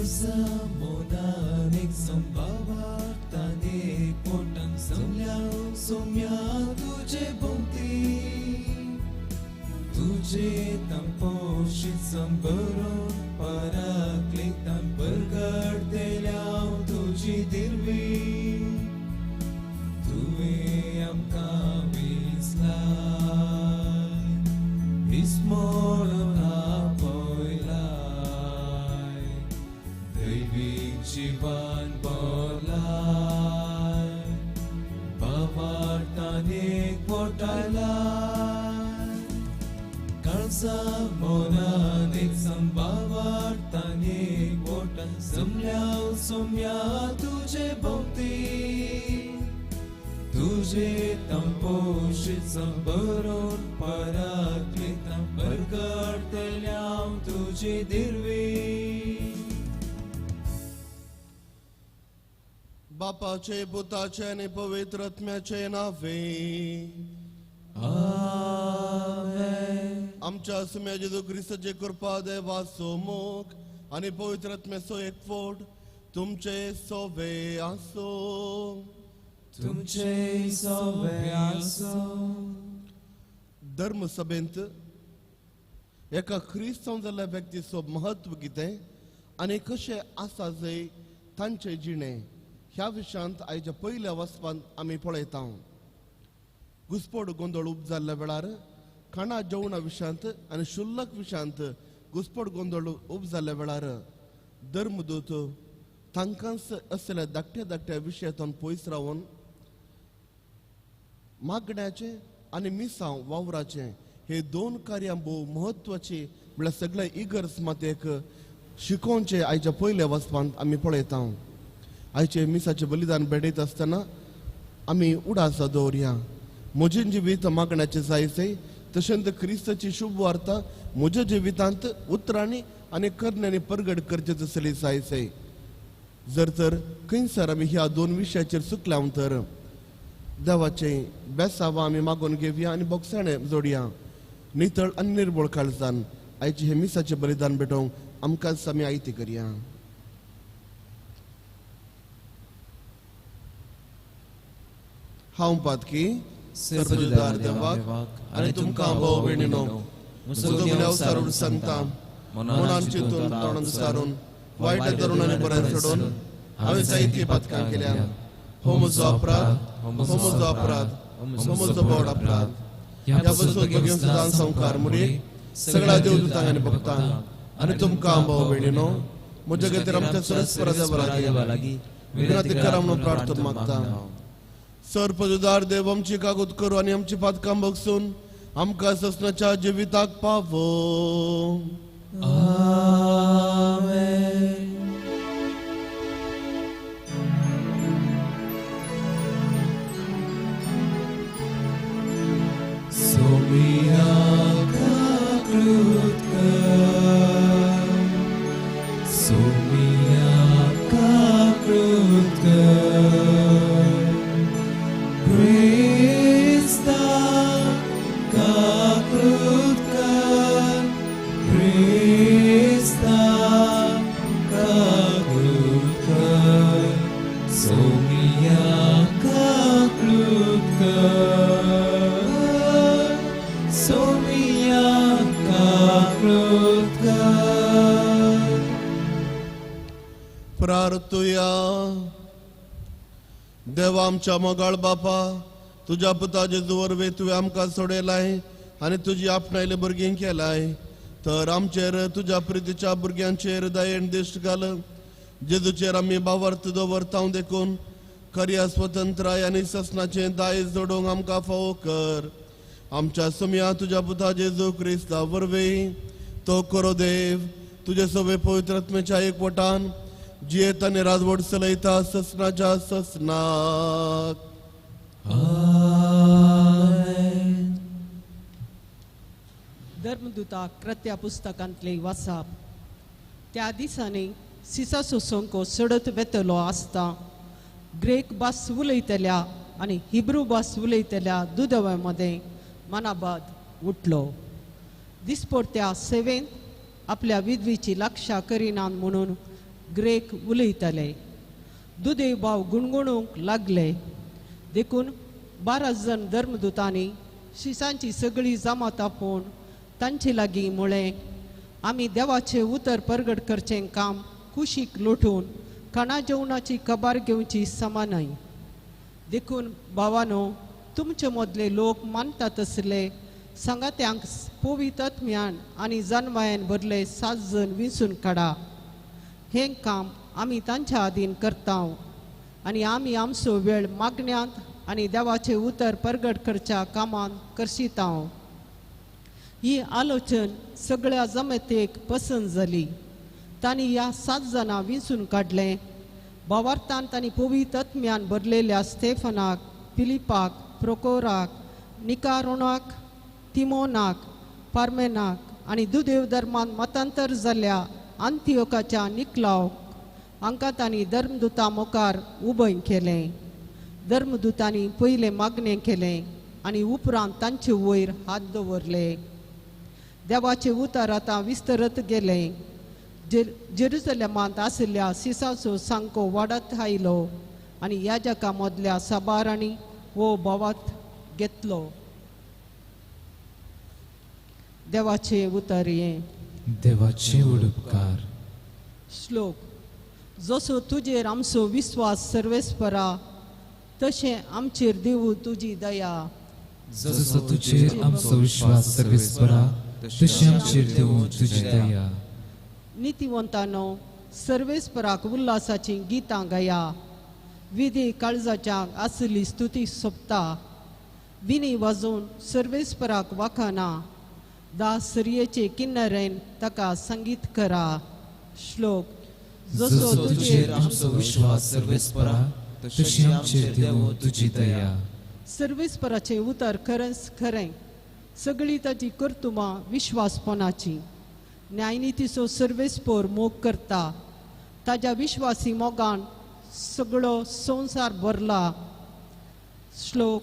काळजा मोनान एक संभावार्तान एक पोटान जमल्या सोम्या तुजे भोंवती तुजे तंपोशीत संबरून पराक्लितान परगडतेल्या तुजी दिरवी तुवें आमकां विसलाय विस्मोळून आपयलाय दैवीक जिवान बोलाय बाबार्तान एक पोटायलाय काळजा मोनान एक संभावार्तान एक पोटान जमल्या सोम्या तुजे भोंवती तुजे तंपोशीत संबरून पराक्लितान परगडतल्या तुजी दिरवी. बापाचे पुताचे आनी पवित्र आत्म्याचे नावे आमेन. आमच्या सुम्या जेजू क्रिस्ताचे कृपा देवाचो मोग आनी पवित्र आत्म्याचो एकवट तुमचे सोवे आसूं. तुमचे सोवे आसूं. धर्मसभेंत एका क्रिस्तांव जाल्ल्या व्यक्तीचो म्हत्व कितें आनी कशें आसा जंय तांचें जिणें ह्या विशयांत आयच्या पयल्या वचपांत आमी पळयता. घुसपड गोंदळ उब जाल्ल्या वेळार खाणा जेवणा विशयांत आनी शुल्लक विशयांत घुसपड गोंदळ उब जाल्ल्या वेळार धर्मदूत तांकांच असल्या धाकट्या धाकट्या विशयांतून पयस रावन मागण्याचें आनी मिसांव वावराचें हे दोन कार्यां भोव म्हत्वाची म्हळ्यार सगळ्या इगर्ज मातेक शिकोवचें आयच्या पयल्या वचपांत आमी पळयता. आयचे मिसाचें बलिदान भेटयत आसतना आमी उडासा दवरया. म्हजें जिवीत मागण्याचें जायसे तशेंच क्रिस्ताची शुभ वार्ता म्हज्या जिवितांत उतरांनी आनी करण्यांनी परगट करचें तसली जायसे. जर तर खंयसर आमी ह्या दोन विशयाचेर चुकल्या तर देवाचें बेसांव आमी मागून घेवया आनी बोगसाणें जोडया. नितळ आनी निर्बळ काळजान आयचें हें मिसाचें बलिदान भेटोवंक आमकांच आमी आयती करया. हांव पातकी सर्वजुदार देवाक आनी तुमकां भोव भयणीनो म्हजो गुन्यांव सारून सांगता मनान चिंतून तोंडान सारून वायट धरून आनी बरें सोडून हांवें जायतीं पातकां केल्या. हो म्हजो अपराध, हो म्हजो अपराध, हो म्हजो व्हड अपराध. ह्या पसून भगीन सदां संवकार मुरी सगळ्या देवदूतांक आनी भक्तांक आनी तुमकां भोव भयणीनो म्हज्या खातीर आमच्या सरस्परा देवा लागीं विनंती करा म्हणून प्रार्थना मागता. सर्पजुदार देव आमची कागूत करू आनी आमची पातकां बगसून आमकां ससनाच्या जिविताक पावो. आमेन. सोमिया काकृत कर, सोमिया काकृत कर, क्रिस्ता काकृत कर, क्रिस्ता काकृत कर, सोमिया काकृत कर, सोमिया काकृत कर. प्रार्थुया. देवा आमच्या मोगाळ बापा, तुज्या पुता जेजू वरवीं तुवें आमकां सोडयलाय आनी तुजी आपणायले भुरगीं केलाय तर आमचेर तुज्या प्रितीच्या भुरग्यांचेर दयेन दिश्ट घाल. जेजूचेर आमी भावार्थ दवरता देखून खऱ्या स्वतंत्राय आनी ससनाचें दायज जोडूंक आमकां फावो कर. आमच्या सुमया तुज्या पुता जेजू क्रिस्ता वरवीं तो खरो देव तुजे सवे पवित्र आत्म्याच्या एकवटान जियेत आनी राजवट चलयता ससनाच्या ससनाक. आमेन. धर्मदूता कृत्या पुस्तकांतले वासाप. त्या दिसांनी सिसासो सोंको सडत वेतलो आसता ग्रेक भास उलयतल्या आनी हिब्रू भास उलयतल्या दुदव्या मदें मनाबाद उठलो. दिसपडत्या सेवेंत आपल्या विधवीची लक्षा करिनात म्हणून ग्रेक उलयताले. दुदेव भाव गुणगुणूंक लागले. देखून 12 जण धर्मदूतांनी शिसांची सगळी जमात आपोवन तांचे लागीं म्हळें, आमी देवाचें उतर परगट करचें काम कुशीक लोटून खाणा जेवणाची खबर घेवची समा न्हय. देखून भावानो, तुमचे मदले लोक मानता तसले सांगात्यांक पवित्र आत्म्यान आनी जानवायान भरले 7 जण विंचून काडा. हें काम आमी तांच्या आदीन करता आनी आमी आमचो वेळ मागण्यांत आनी देवाचें उतर परगट करच्या कामांत करशिता. ही आलोचन सगळ्या जमतेक पसंत जाली. तांणी ह्या 7 जाणां विंचून काडलें. भावार्थान तांणी पवित्र आत्म्यान भरलेल्या स्टेफनाक, फिलिपाक, प्रोकोराक, निकारोनाक, तिमोनाक, पार्मेनाक आनी दुदेव धर्मान मतांतर जाल्ल्या आंतियोकाच्या निकलाव हांकां तांणी धर्मदूता मुखार उबय केलें. धर्मदूतांनी पयलें मागणें केलें आनी उपरांत तांचे वयर हात दवरले. देवाचें उतर आतां विस्तरत गेलें. जेरुजलेमांत आशिल्ल्या सिसाचो सांको वाडत आयलो आनी याजका मदल्या साबारांनी हो भावार्थ घेतलो. देवाचें उतर हें. देवाचे उपकार. श्लोक. जसो तुजेर आमचो विस्वास सर्वेस्परा, तशें आमचेर दिवू तुजी दया. जसो तुजेर आमचो विश्वास सर्वेस्परा, तशें आमचेर दिवू तुजी दया. नितिवंतानो, सर्वेस्पराक उल्हासाचीं गितां गाया. विधी काळजाच्या आसली स्तुती सोंपता. विनी वाजोवन सर्वेस्पराक वाखाना. दास सरयेचे किन्नरेन ताका संगीत करा. श्लोक. जसो तुजेर आमचो विश्वास सर्वेस्परा, तशी आमचेर दिवू तुजी दया. सर्वेस्पराचें उतर खरेंच खरें, सगळी ताची कर्तुबां विश्वासपणाची. न्यायनितीचो सर्वेस्पर मोग करता. ताज्या विश्वासी मोगान सगळो संवसार भरला. श्लोक.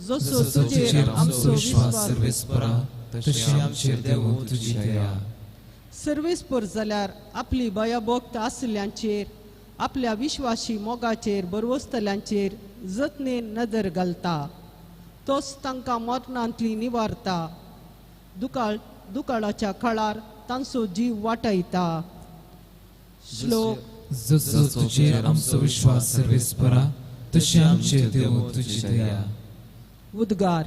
जसो तुजेर आमचो विश्वास सर्वेस्परा, तशी आमचेर देवू तुजी दया. सर्वेस्पर जाल्यार आपली भयभक्त आसल्यांचेर, आपल्या विश्वासी मोगाचेर बरवसतल्यांचेर जतनेन नदर घालता. तोच तांकां मरणांतली निवारता. दुकाळाच्या काळार तांचो जीव वाटायता. श्लोक. जसो तुजेर आमचो विश्वास सर्वेस्परा, तशी आमचेर देवू तुजी दया. उद्गार.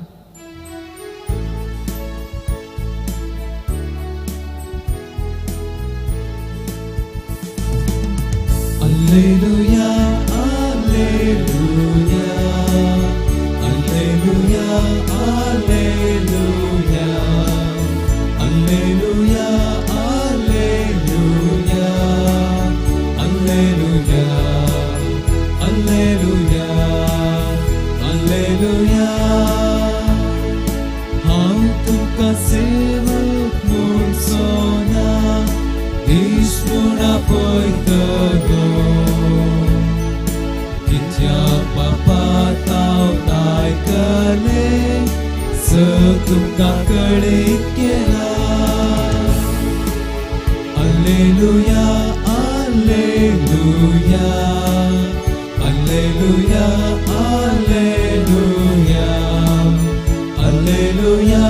Alleluia, Alleluia, Alleluia, Alleluia, Alleluia, Alleluia, Alleluia, Alleluia, Alleluia. हांव तुका सेवक म्हूण सोना, इश्ट म्हूण आपयतलो. कित्याक बापा ताव आयकलें, स तुमकां कळीत केलां. Alleluia, Alleluia, Alleluia, Alleluia, Alleluia,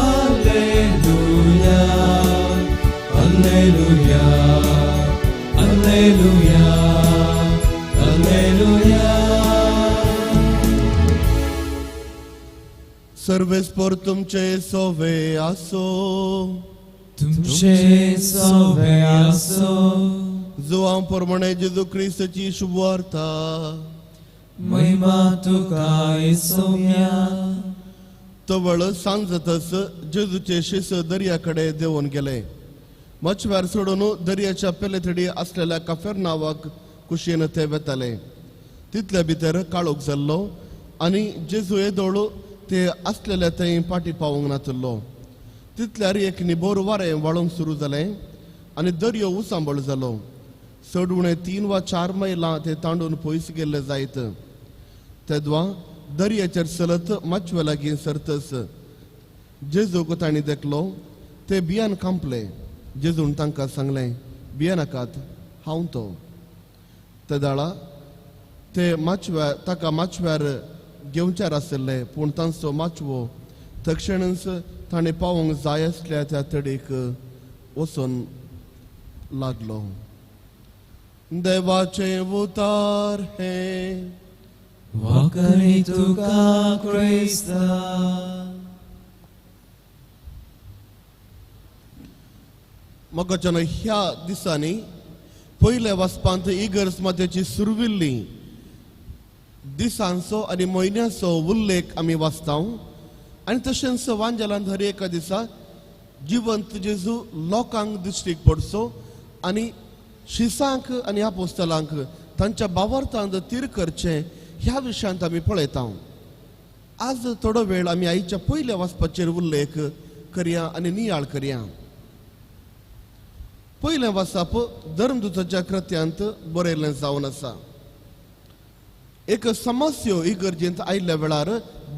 Alleluia, Alleluia, Alleluia, Alleluia. सर्वेस्पर तुमचे सोवे आसो. तुमचे सोवे आसो. जुवां प्रमाणे जेजू क्रिस्ताची शुभवार्ता. महिमा तुका सोम्या. तवळ सांजतच जेजूचे शिस दर्या कडेन देंवून गेले. मचव्यार सोडून दर्याच्या पेलेथडी आसलेल्या काफेर नांवाक कुशीन ते वेताले. तितल्या भितर काळोख जाल्लो आनी जेजू येदोळ ते आसलेल्या थंय पाटी पावूंक नातलो. तितल्यार एक निबोर वारें वाळूंक सुरू जालें आनी दर्यो उसांबळ जालो. चड उणें 3 वा 4 मैलां ते तांडून पयस गेल्ले जायत. तेदवा दर्याचेर चलत माचवे लागीं सरतच जेजूक तांणी देखलो. ते बियान कांपले. जेजून तांकां सांगलें, भियेनाकात, हांव तो. तेदाळा ते माचव्या ताका माचव्यार घेवच्यार आशिल्ले, पूण तांचो माचवो तक्षणच ताणें पावोंक जाय आसल्या त्या तडीक वचून लागलो. देवाचें उतार हें वाकणी तुका क्रिस्ता. मगच्यान ह्या दिसांनी पयल्या वाचपांत इगर्ज मातेची सुरविल्ली दिसांचो आनी म्हयन्याचो उल्लेख आमी वाचता. आनी तशेंच वांजेलांत हर एका दिसा जिवंत जेजू लोकांक दिश्टीक पडचो आनी शिसांक आनी आपोस्तलांक तांच्या बावर्थांत तीर करचें ह्या विशयांत आमी पळयता. आज थोडो वेळ आमी आईच्या पयल्या वाचपाचेर उल्लेख करया आनी नियाळ करया. पयलें वाचप धर्मदूताच्या कृत्यांत बरयल्लें जावन आसा. एक समस्यो इगर्जेंत आयिल्ल्या वेळार,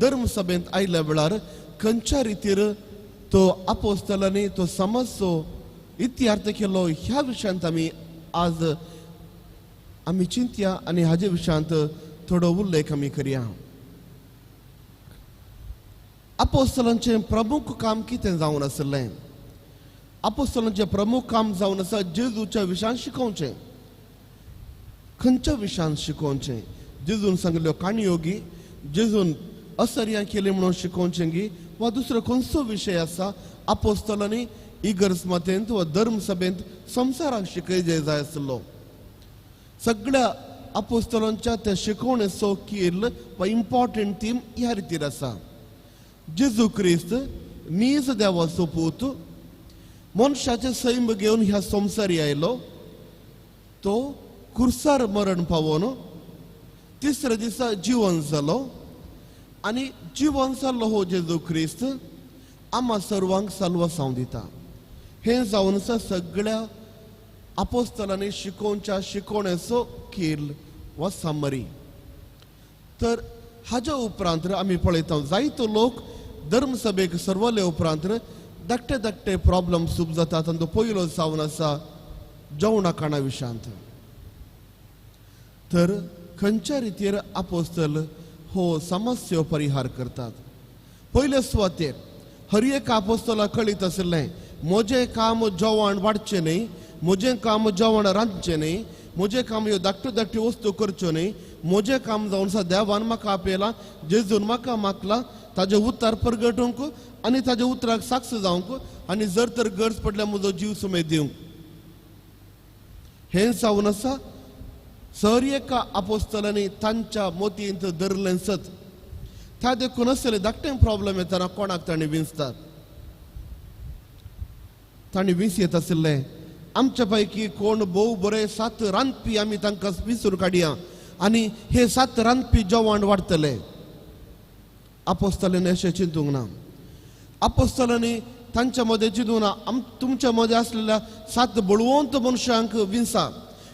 धर्मसभेंत आयिल्ल्या वेळार खंयच्या रितीर तो आपोस्तलांनी तो समस्यो इतिहार्थ केलो ह्या विशयांत आमी आज आमी चिंतया आनी हाजे विशयांत थोडो उल्लेख आमी करया. आपोस्तलांचें प्रमुख काम कितें जावन आशिल्लें? आपोस्तलांचें प्रमुख काम जावन आसा जेजूच्या विशयांत शिकोवचें. खंयच्या विशयांत शिकोवचें? जेजून सांगिल्ल्यो काणयो गी, जेजून असर्यां केली म्हणून शिकोवचें गी, वा दुसरो खंयचो विशय आसा आपोस्तलांनी इगर्ज मातेंत वा धर्मसभेंत संवसाराक शिकयजे जाय आसलो. सगळ्या आपोस्तलांच्या त्या शिकोवणेचो कील वा इम्पॉर्टंट थीम ह्या रितीर आसा. जेजू क्रिस्त नीज देवाचो पूत मनशाचें सैम घेवन ह्या संवसारी आयलो. तो कुर्सार मरण पावोन तिसऱ्या दिसा जिवन जालो आनी जिवन जाल्लो हो जेजू क्रिस्त आमा सर्वांक साल्वासांव दिता. हें जावन आसा सगळ्या आपोस्तलांनी शिकोवच्या शिकोवण्याचो कील वा समरी. तर हाज्या उपरांत आमी पळयता जायतो लोक धर्मसभेक सरवले उपरांत धाकटे धाकटे प्रॉब्लम सूप जातात. आनी तो पयलो जावन आसा जेवणा खाणा विशयांत. तर खंयच्या रितीर आपोस्तल हो समस्यो परिहार करतात? पयले सुवातेर हर एक आपोस्तला कळीत आशिल्लें म्हजें काम जेवण वाडचें न्हय, म्हजें काम जेवण रांदचें न्हय, म्हजें काम ह्यो धाकट्यो धाकट्यो वस्तू करच्यो न्हय, म्हजें काम जावन आसा देवान म्हाका आपयलां, जेजून म्हाका मागला ताजें उतार परगटूंक आनी ताज्या उतराक साक्ष जावंक आनी जर तर गरज पडल्यार म्हजो जीव सुमेद दिवंक. हें जावन आसा सर एका आपोस्तलांनी तांच्या मोतयेंत धरलें सत. त्या देखून आसले धाकटे प्रॉब्लम येतना कोणाक तांणी विंचतात? तांणी विंस येत आशिल्लें आमच्या पैकी कोण भोव बरे 7 रांदपी आमी तांकां विसरून काडया आनी हे 7 रांदपी जेवण वाडटले. आपोस्तलांनी अशें चिंतूंक ना. आपोस्तलांनी तांच्या मदें चिंतूंक ना तुमच्या मदें आसलेल्या 7 बळवंत मनशांक विंसा,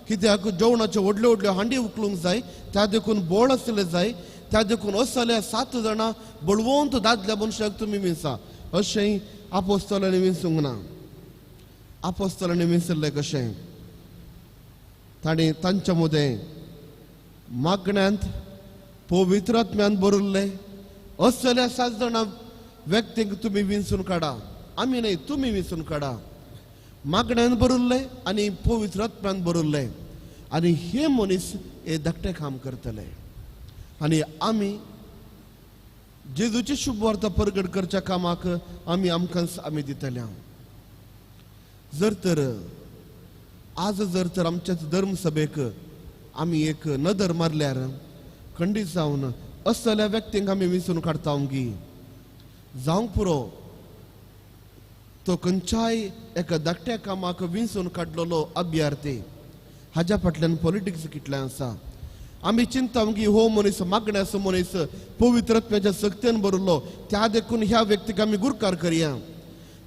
कित्याक जेवणाच्यो व्हडल्यो व्हडल्यो हांडी उखलूंक जाय, त्या देखून बोळ आसले जाय, त्या देखून असल्या 7 जाणां बळवंत दादल्या मनशाक तुमी विंसा. अशें आपोस्तलांनी विंचूंक ना. आपोस्तलांनी विंचल्लें कशें? तांणी तांच्या मदें मागण्यांत पवित्र आत्म्यान भरिल्ले असल्या 7 जाणां व्यक्तींक तुमी विंचून काडा, आमी न्हय तुमी विंचून काडा. मागण्यान भरिल्ले आनी पवित्र आत्म्यान भरिल्ले आनी हे मनीस हे धाकटें काम करतले आनी आमी जेजूची शुभवार्ता परगट करच्या कामाक आमी आमकां आमी दितले. जर तर आज जर तर आमच्याच धर्मसभेक आमी एक नदर मारल्यार खंडीत जावन असल्या व्यक्तींक आमी विंचून काडटा गी जावंक पुरो. तो खंयच्याय एका धाकट्या कामाक विंचून काडलेलो अभ्यार्थी हाज्या फाटल्यान पॉलिटिक्स कितलें आसा. आमी चिंता की हो मनीस मागण्याचो मनीस पवित्र आत्म्याच्या सक्तेन भरिल्लो, त्या देखून ह्या व्यक्तीक आमी गुरकार करया,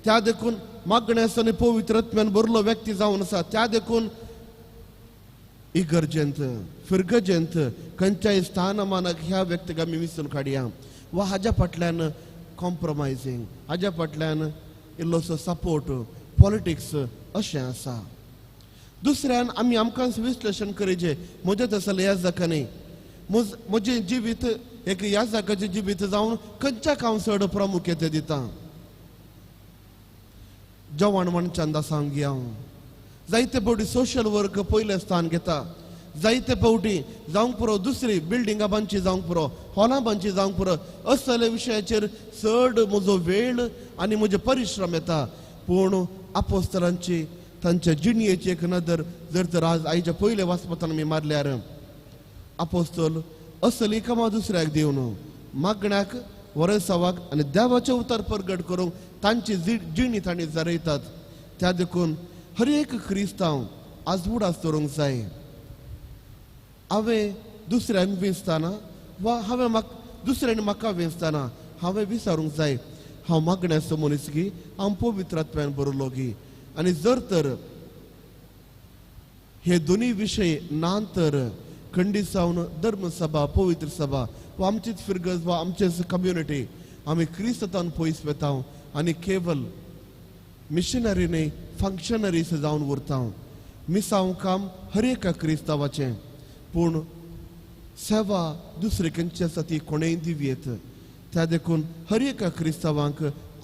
त्या देखून मागण्याचो आनी पवित्र आत्म्यान भरिल्लो व्यक्ती जावन आसा, त्या देखून इगर्जेंत फिरगजेंत खंयच्याय स्थानमानाक ह्या व्यक्तीक आमी विंचून काडया. वा हाज्या फाटल्यान कॉम्प्रोमायजींग, हाज्या फाटल्यान इल्लोसो सपोर्ट पॉलिटिक्स अशें आसा. दुसऱ्यान आमी आमकांच विश्लेशण करीचे म्हजें तसलें याजका न्ही म्हजें जिवीत एक याजकाचें जिवीत जावन खंयच्या हांव चड प्रामुख्यते दिता जवान मनशान दासांक हांव जायते फावटी सोशल वर्क पयलें स्थान घेता जायते फावटी जावंक पुरो दुसरी बिल्डिंगां बांदची जावंक पुरो हॉलां बांदची जावंक पुरो असल्या विशयाचेर चड म्हजो वेळ आनी म्हजे परिश्रम येता पूण आपोस्तलांची तांच्या जिणयेची एक नदर जर तर आज आयच्या पयल्या वाचपांत आमी मारल्यार आपोस्तल असली कामां दुसऱ्याक दिवन मागण्याक वरसावाक आनी देवाचें उतर परगट करूंक तांची जिणी तांणी जरयतात. त्या देखून हर एक क्रिस्तांव आज उडास दवरूंक जाय हांवें दुसऱ्यांक वेंचतना वा हांवें म्हाका दुसऱ्यांनी म्हाका वेंचतना हांवें विचारूंक जाय हांव मागण्याचो मनीस गी हांव पवित्र आत्म्यान बरयलो गी. आनी जर तर हे दोनूय विशय ना तर खंडीत जावन धर्मसभा पवित्र सभा वा आमचीच फिरगज वा आमचेच कम्युनिटी आमी क्रिस्तान पयस वता आनी केवल मिशनरी न्हय फंक्शनरीज जावन उरता. मिसांव काम हर एका क्रिस्तांवाचें पूण सेवा दुसरे खंयची आसा ती कोणेय दिवयेत. त्या देखून हर एका क्रिस्तांवांक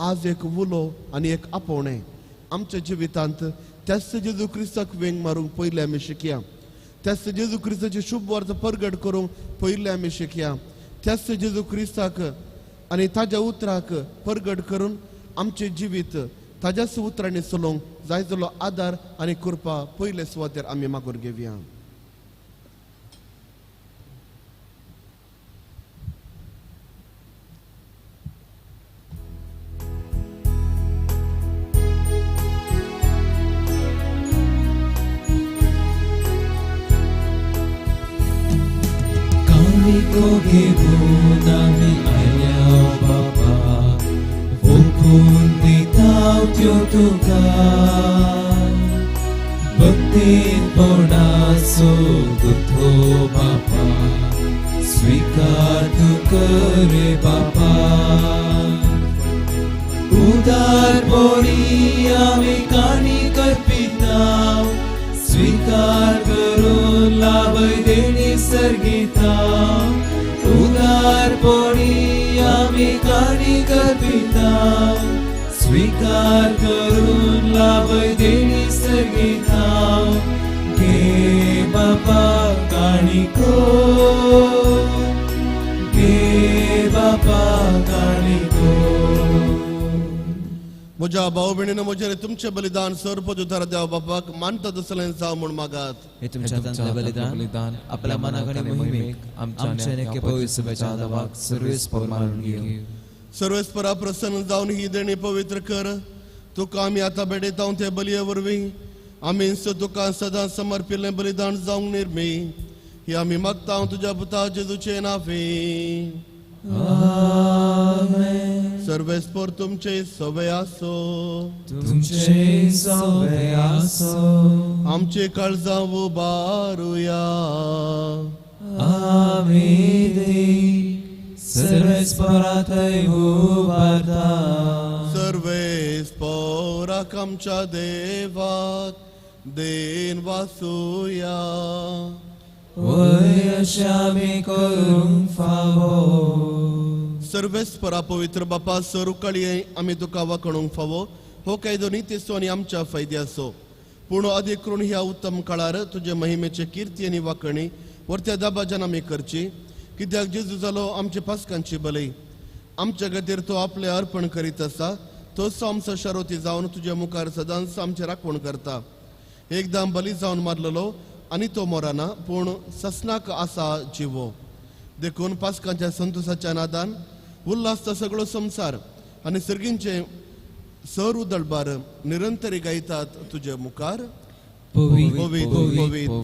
आज एक उलो आनी एक आपोवणें आमच्या जिवितांत त्याच जेजू क्रिस्ताक वेंग मारूंक पयलें आमी शिकया त्याच जेजू क्रिस्ताची शुभ वार्ता परगट करूंक पयलें आमी शिकया त्याच जेजू क्रिस्ताक आनी ताज्या उतराक परगट करून आमचें जिवीत ताज्याच उतरांनी चलोवंक जाय जालो आदार आनी कृपा पयले सुवातेर आमी मागून घेवया. स्वीकार तू करे बापा उदार बोली आमी काणी करपिता स्वीकार करून लाभ देणी सर्गिता उदार बोली आमी काणी करपिता स्वीकार करून लाभ देणी सर्गिता घे बापा काणी को घे बापा काणी को. म्हज्या भाव भयणीनो म्हजें तुमचें बलिदान सर्वपदुतार देव बापाक मानता तसलें जावं म्हूण मागात. हे तुमच्या हातांतलें बलिदान आपल्या मनाक आनी मोहिमेक आमच्या आनी एके पवित्र सभेच्या देवाक सर्वेस्पर मानून घेवं. सर्वेस्परा प्रसन्न जावन ही देणी पवित्र कर तुका आमी आतां भेटयता ते बलये वरवीं आमी तुका सदां समर्पिल्लें बलिदान जावंक निर्मी ही आमी मागता तुज्या पुता जेजूचे नांवे. सर्वेस्पर तुमचे सवे आसो तुमचे सवे आसो. आमचे काळजां उबारुया आमी सर्वेस्परा थंय उबारता. सर्वेस्पराक आमच्या देवाक देन वासुया वय अशें आमी करूंक फावो. सर्वेस्परा पवित्र बापा सरुकाळी आमी तुका वाखणूंक फावो हो कायदो नितीचो आनी आमच्या फायद्याचो पूण अदीक करून ह्या उत्तम काळार तुजे महिमेचे किर्ती आनी वाखणी वरत्या दाबाजान आमी करची कित्याक जेजू जालो आमचे पासकांची बलई आमच्या खातीर तो आपलें अर्पण करीत आसा तोच आमचो शरोती जावन तुज्या मुखार सदांच आमचें राखण करता. एकदां बली जावन मारलेलो आनी तो मोराना पूण ससनाक आसा जिवो देखून पासकांच्या संतोसाच्या नादान उल्हासता सगळो संवसार आनी सर्गींचे सर उदळबार निरंतरी गायतात तुजे मुखार. पवित्र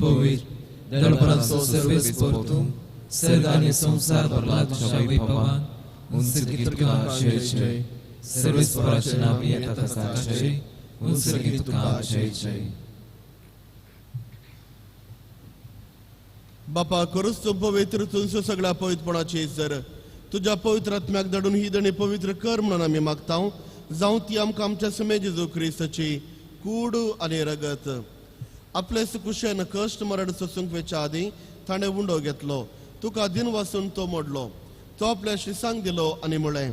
पवित्र दळपराचो सर्वेस्पर तूं सर्ग आनी संवसार भरला तुज्या वैभवान उंचकी तुका जय जय. सर्वेस्पराचें नांव येता ताका जय उंचकी तुका जय जय. बापा करूच तूं पवित्र तुमचो सगळ्या पवित्रपणाची जर तुज्या पवित्र आत्म्याक धाडून ही देणी पवित्र कर म्हणून आमी मागता जावं ती आमकां आमच्या समे जेजू क्रिस्ताची कूड आनी रगत. आपले कुशेन कश्ट मरण सोसूंक वेच्या आदीं ताणें उंडो घेतलो, तुका दिन वासून तो मोडलो, तो आपल्या शिसांक दिलो आनी म्हळें,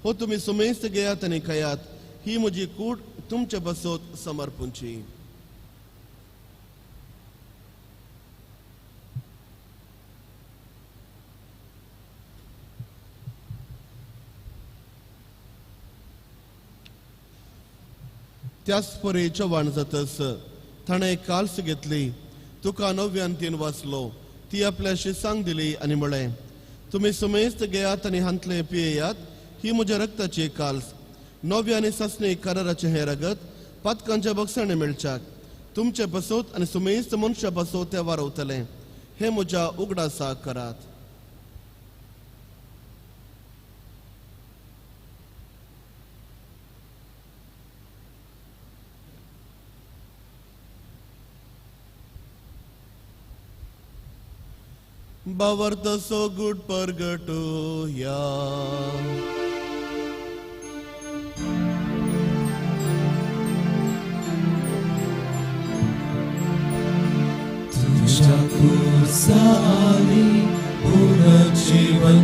हो तुमी सुमेस्त घेयात आनी खायात, ही म्हजी कूड तुमचे बसोत समर्पूंची. त्याच परी चव्हाण जातस ताणें काल्स घेतली, तुका नव्यान तीन वाचलो, ती आपल्या शिसांक दिली आनी म्हळें, तुमी सुमेस्त घेयात आनी हांतले पियेयात, ही म्हज्या रक्ताची काल्स, नव्या आनी सासणी कराराचें हें रगत पातकांच्या बक्षाणे मेळच्याक तुमचे बसोत आनी सुमेस्त मनशा बसोत तें वारवतलें, हें म्हज्या उगडासाक करात. बावर्त सो गुड परगटूया. तुझ्या कुर्सानी पुनर्जीवनपणा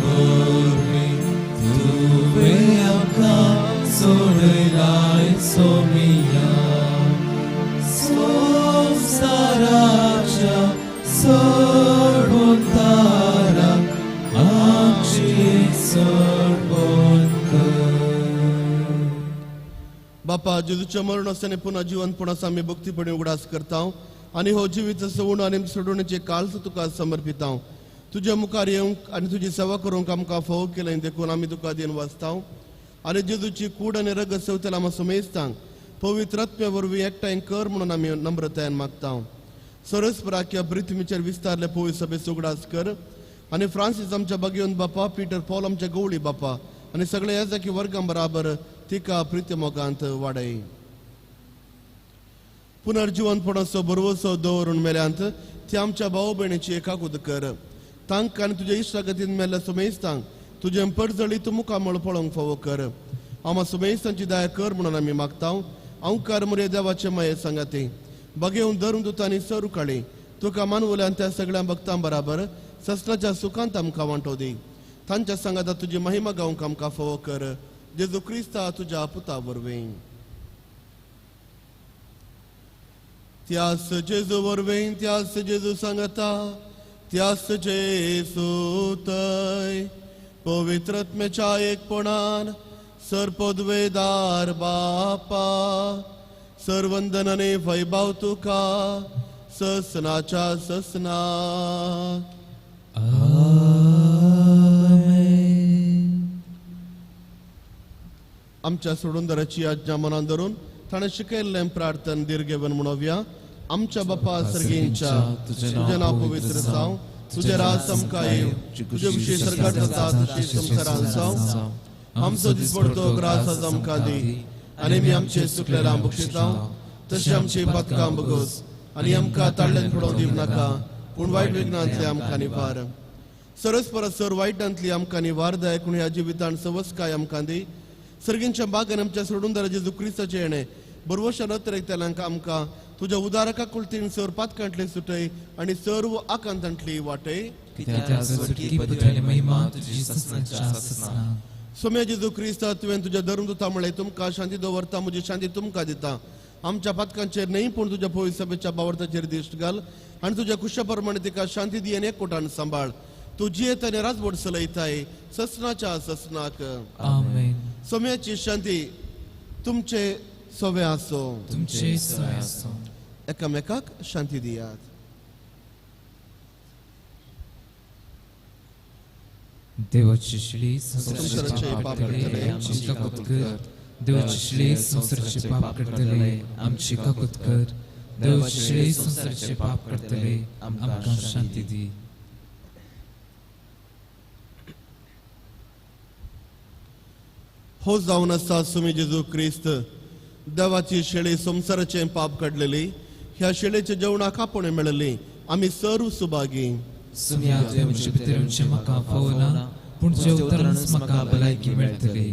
वरवीं तुवें आमकां सोडयलाय सोमिया, संवसाराच्या सोडवणदारा आमची सोडवण कर. बापा, जेजूच्या मरण आनी पुन्हा जिवनपणाचो आमी भक्तीपणी उगडास करता आनी हो जिवीत सवण आनी सोडवणेचे काळच तुका समर्पिता. तुज्या मुखार येवंक आनी तुजी सेवा करूंक आमकां फावो केलें देखून आमी तुका दिन वाचता आनी जेजूची कूड आनी रगत सेवतल्या आमकां सुमेस्तांक पवित्र आत्म्या वरवीं एकठांय कर म्हणून आमी नम्रतायेन मागता. सरस्पराख्या पृथ्वीचेर विस्तारले पवित्र सभेचो उगडास कर आनी फ्रांसीस आमच्या बागेवन बापा, पीटर पॉल आमच्या गवळी बापा आनी सगळे याजकी वर्गां बराबर तिका प्रिती मोगांत वाडय. पुनर्जिवनपणाचो भरवसो दवरून मेल्यांत ती आमच्या भाव भयणीची एकाकूद कर. तांकां आनी तुज्या इश्टागतीन मेल्ल्या सुमेस्तांक तुजें परजळी तूं मुखामळ पळोवंक फावो कर. आमा सुमेस्तांची दया कर म्हणून आमी मागता. अंकार मुरे देवाचे माये सांगाती बगेवन धरून दुतांनी सरू काळी तुका मानवल्यान त्या सगळ्या भक्तां बराबर ससनाच्या सुखांत आमकां वांटो दी. तांच्या सांगाता तुजी महिमा गावंक आमकां फावो कर. जेजू क्रिस्ता तुज्या पुता वरवीं. त्यास जेजू वरवीं, त्यास जेजू सांगता, त्यास जेजू तय पवित्र आत्म्याच्या एकपणान सरपदवेदार बापा सर्वंदनाने वैभव तुका ससनाच्या ससना. आमच्या सोडूनदाराची आज्ञा मनान धरून ताणें शिकयल्लें प्रार्थन दीर्घेवन म्हणोवया. आमच्या बापा सर्गींच्या, तुजें नांव पवित्र जावं, तुजें राज आमकां येवं, तुजे विशीं सर्गात जाता तशी संवसारांत जावं. आमचो दिसपडतो ग्रास आज आमकां दी आनी आमी आमचे चुकलेल्या बक्षिता तशें आमची पातकां बगोस आनी आमकां ताडल्यान पडोवंक दिवं नाका, पूण वायट विघ्नांतली आमकां निवार. सरस परत सर वायटांतली आमकां निवार दाय, पूण ह्या जिवितान सवसकाय आमकां दी. सर्गींच्या बागान आमच्या सोडूनदारा जेजू क्रिस्ताचें येणें बरवशा नतरेकतल्यांक आमकां तुज्या उदारका कुलतीन सर पातकांतली सुटय आनी सर्व आकांतांतली वाटय. सोम्या जेजू क्रिस्ता, तुवें तुज्या धर्मदूता म्हळें, तुमकां शांती दवरता, म्हजी शांती तुमकां दिता. आमच्या पातकांचेर न्हय पूण तुज्या पवित्र सभेच्या बावडताचेर दिश्ट घाल आनी तुज्या कुशा प्रमाणे तिका शांती दी आनी एकवटान सांबाळ. तूं जियेत आनी राजवट चलयताय ससनाच्या ससनाक. आमेन. सोम्याची शांती तुमचे सवे आसो, तुमचे सवे आसो. एकामेकाक शांती दियात. देवाची शिळी संवसाराचे पाप काडटले आमची काकूत कर. देवाची शिळी संवसाराचे पाप काडटले आमची काकूत कर. देवाची शिळी संवसाराचे पाप काडटले आमकां शांती दी. हो जावन आसा सुमी जेजू क्रिस्त, देवाची शेळी संवसाराचें पाप काडलेली, ह्या शेळेच्या जेवणाक आपोवणें मेळिल्ली आमी सर्व सुभागी. सुम्या तुवें म्हजे भितर येवचें म्हाका फावना, पूण तुज्या उतरानूच म्हाका भलायकी मेळटली.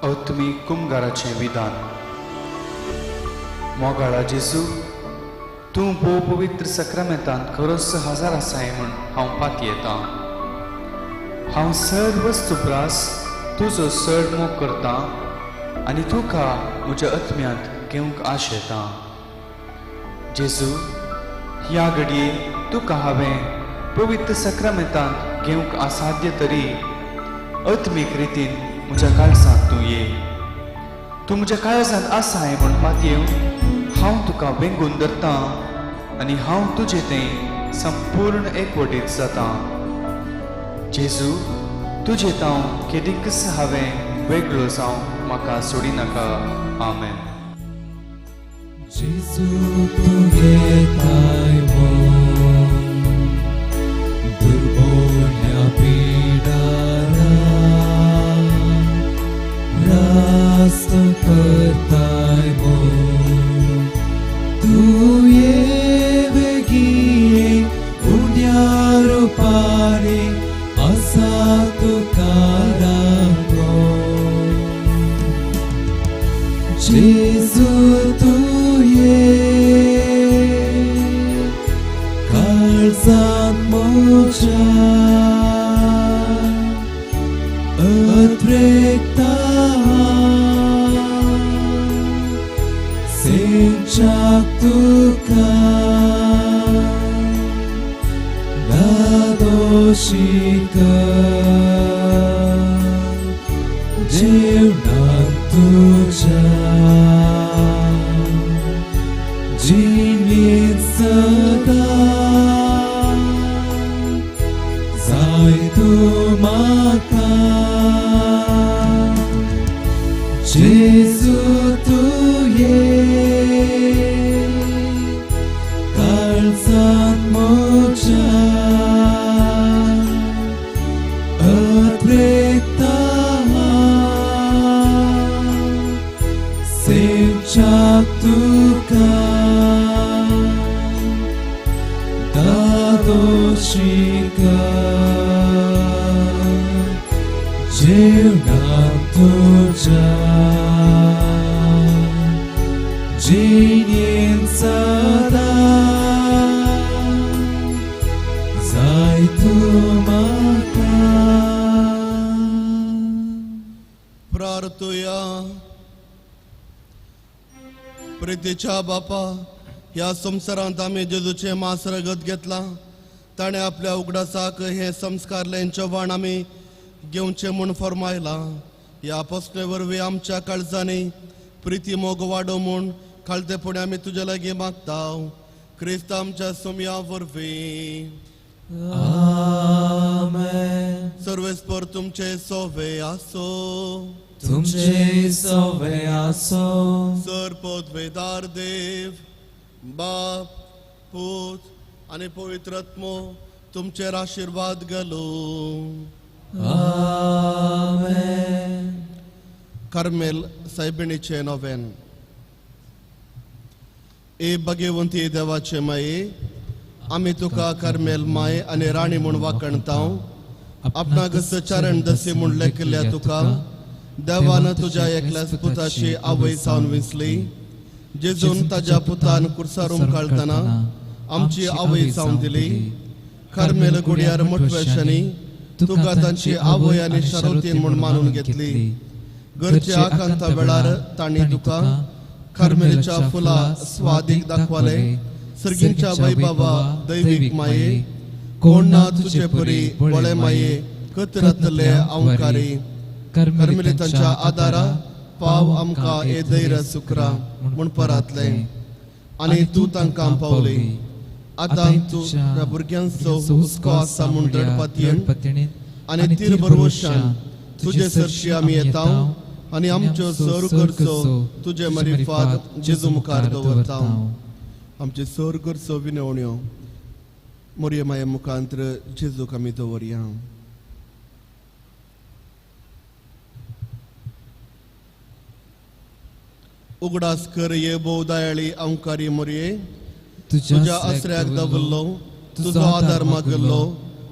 आत्मीक कुमगाराचें विधान. मोगाळा जेजू, तूं भोव पवित्र सक्रामेंतांत खरोच हजार आसाय म्हूण हांव पातयेतां. हांव सर्व वस्तुप्रास तुजो चड मोग करतां आनी तुका म्हज्या आत्म्यांत घेवंक आशेतां. जेजू, ह्या घडये तुका हांवें पवित्र सक्रामेंतांत घेवंक असाध्य तरी आत्मीक रितीन म्हज्या काळजांत तूं ये. तूं म्हज्या काळजांत आसाय म्हूण पातयेवन हांव तुका वेंगून धरतां आनी हांव तुजे तें संपूर्ण एकवटीत जातां. जेजू, तुजे तांव केदीकच हांवें वेगळो जावं म्हाका सोडिनाका. आमेन. जेजू तूं येताय म्हूण दुर्बोल्या पिडारा रास्त करताय म्हूण तूं ये बेगीन उण्या रुपारे आसा तुका राखो. जेजू तूं ये काळजांत म्हज्या अद्रेकता सेवच्याक तुका दादोशी कर जेवणाक तुज्या जिणेंत सदां जाय तूं म्हाका. जेजू तूं ये काळजांत म्हज्या अद्रेकता सेवच्याक तुका दादोशी कर जेवणाक तुज्या जिणेंत सदां जाय तूं म्हाका. प्रार्थुया. प्रितीच्या बापा, ह्या संवसारांत आमी जेजूचें मांस रगत घेतलां. ताणें आपल्या उगडासाक हें संस्कारलें चव्हाण आमी घेवचें म्हूण फर्मायलां. ह्या पोसणे वरवीं आमच्या काळजांनी प्रिती मोग वाडो म्हूण खालतेपणी आमी तुजे लागीं मागता. क्रिस्त आमच्या सोम्या वरवीं. आमेन. सर्वेस्पर तुमचे सोवे आसो. तुमचे सोवे आसो. सर पदवेदार देव बाप पूत आनी पवित्र आत्मो तुमचेर आशिर्वाद घालू. आमेन. कार्मेल सायबिणीचें नोवेन. ए भगवंती देवाचे माये, आमी तुका कार्मेल माय आनी राणी म्हूण वाखणतां. आपणाक सचारण दसी म्हूण लेखिल्ल्या तुका देवान तुज्या एकल्याच पुताची आवय जावन विसली. जेजून ताज्या पुतान कुर्सार उमकाळतना आमची आवय जावन दिली. कार्मेल गुड्यार मोटवेशांनी तुका तांची आवय आनी शारोतीन म्हूण मानून घेतली. घरच्या आकांता वेळार तांणी तुका कार्मेलच्या फुलां स्वादीक दाखवले. सर्गींच्या वैभवा दैवीक माये, कोण ना तुजे परी बळे माये, कतरातले अंकारी कार्मेलितांच्या आदारा पाव आमकां ए धैर्य सुकरा म्हूण परातले आनी तूं तांकां पावली. आतां तूं त्या भुरग्यांचो हुस्को आसा म्हूण दडपातयेन आनी तीर भरवशान तुजे सरशी आमी येता आनी आमच्यो सर करचो तुजे मरिफात जेजू मुखार दवरता. आमचे सर करचो विनवण्यो मोरये माये मुखांत्र जेजूक आमी दवरया. उगडास कर ये भोव दयाळी अंकारी मोरये, तुज्या आसऱ्याक दवरलो, तुजो आदार मागल्लो,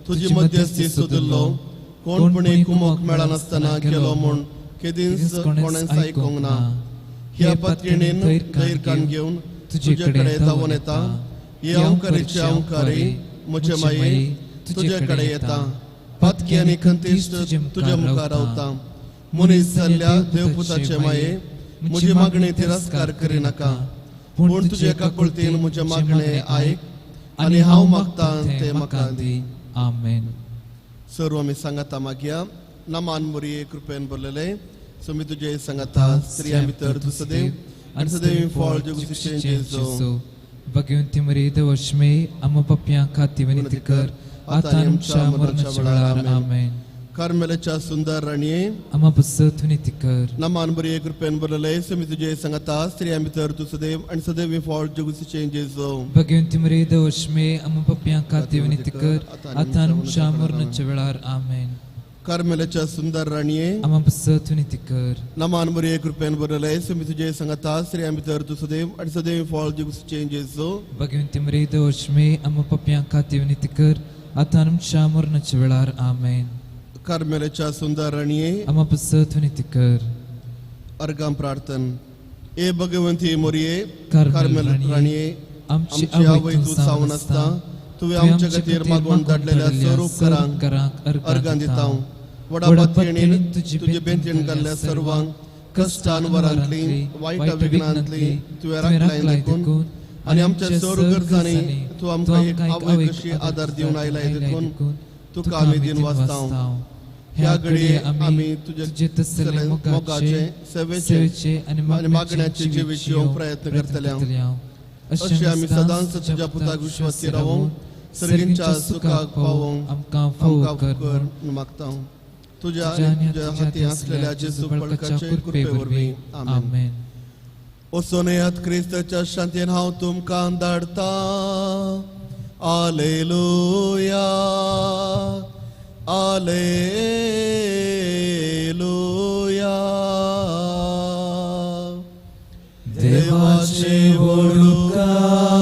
तुजी मध्यस्थी सोदिल्लो, कोणपणी कुमोक मेळनासतना गेलो म्हूण केदींच कोणेंच आयकूंक ना. ह्या पातयेणेन धैर्यान घेवन तुजे कडेन धांवून येता. हे अंकारीचे अंकारी म्हजे माये तुजे कडेन येता. पातकी आनी खंतीश्ट तुज्या मुखार रावता. मनीस जाल्ल्या देवपुताचे माये म्हजी मागणी तिरस्कार करिनाका, पूण तुजे काकुळतीन म्हजें मागणें आयक आनी हांव मागता तें म्हाका दी. आमेन. सर्व आमी सांगाता मागया. नामान मोरये कृपेन भरलेले सोमी तुजे सांगाता, स्त्रियां भितर तूं सदैव आनी सदैव फळ जगुशीचें जेजू. भगवंती मरिये देवश्मे आमा पापयां खातीर विनंती कर आतां आमच्या मरणाच्या वेळार. आमेन. कार्मेलाच्या सुंदर राणये आमा पासत विनंती कर. नामान बरये कृपेन भरलेले सोमी तुजे सांगाता, स्त्रियां भितर तूं सदैव आनी सदैव फळ जगुशीचें जेजू. भगवंती मरिये देवश्मे आमा पापयां खातीर विनंती कर आतां आमच्या मरणाच्या वेळार. आमेन. कार्मेलाच्या सुंदर राणये आमा पासत विनंती कर. नामान बरये कृपेन भरलेले सोमी तुजे सांगाता, स्त्रियां भितर तूं सदैव आनी सदैव फळ जगुशीचें जेजू. भगवंती मरिये देवश्मे आमा पापयां खातीर विनंती कर आतां आमच्या मरणाच्या वेळार. आमेन. कार्मेलाच्या सुंदर राणये आमा पासत विनंती कर. अर्गां प्रार्थन. ए भगवंती मोरये कार्मेल राणये, आमची आवय तूं जावन आसता, तुवें आमच्या खातीर मागून धाडलेल्या स्वरूपकारांक अर्गां दिता. व्हडा पातयेणीन तुजे बेंतीन घाल्ल्या सर्वांक कश्टान वरांतली वायट विघ्नांतली तुवें राखलाय देखून आनी आमच्या सर्व गरजांनी तूं आमकां एक आवय कशी आदार दिवन आयलाय देखून तुका आमी दिन वाचता. ह्या घडये आमी तुजे तसले मोगाचे सेवेचे आनी मागण्याचे जिवीत जिवंक प्रयत्न करतले. अशें आमी सदांच तुज्या पुताक विश्वासी रावूंक सर्गींच्या सुखाक पावोवंक आमकां फावो कर मागता. तुज्या तुज्या हाती आसलेल्या जेजू बळकाचे कृपे वरवीं. आमेन. वचोन क्रिस्ताच्या शांतीन हांव तुमकां धाडटा. आलेलुया, आलेलुया. देवाचे वडुकार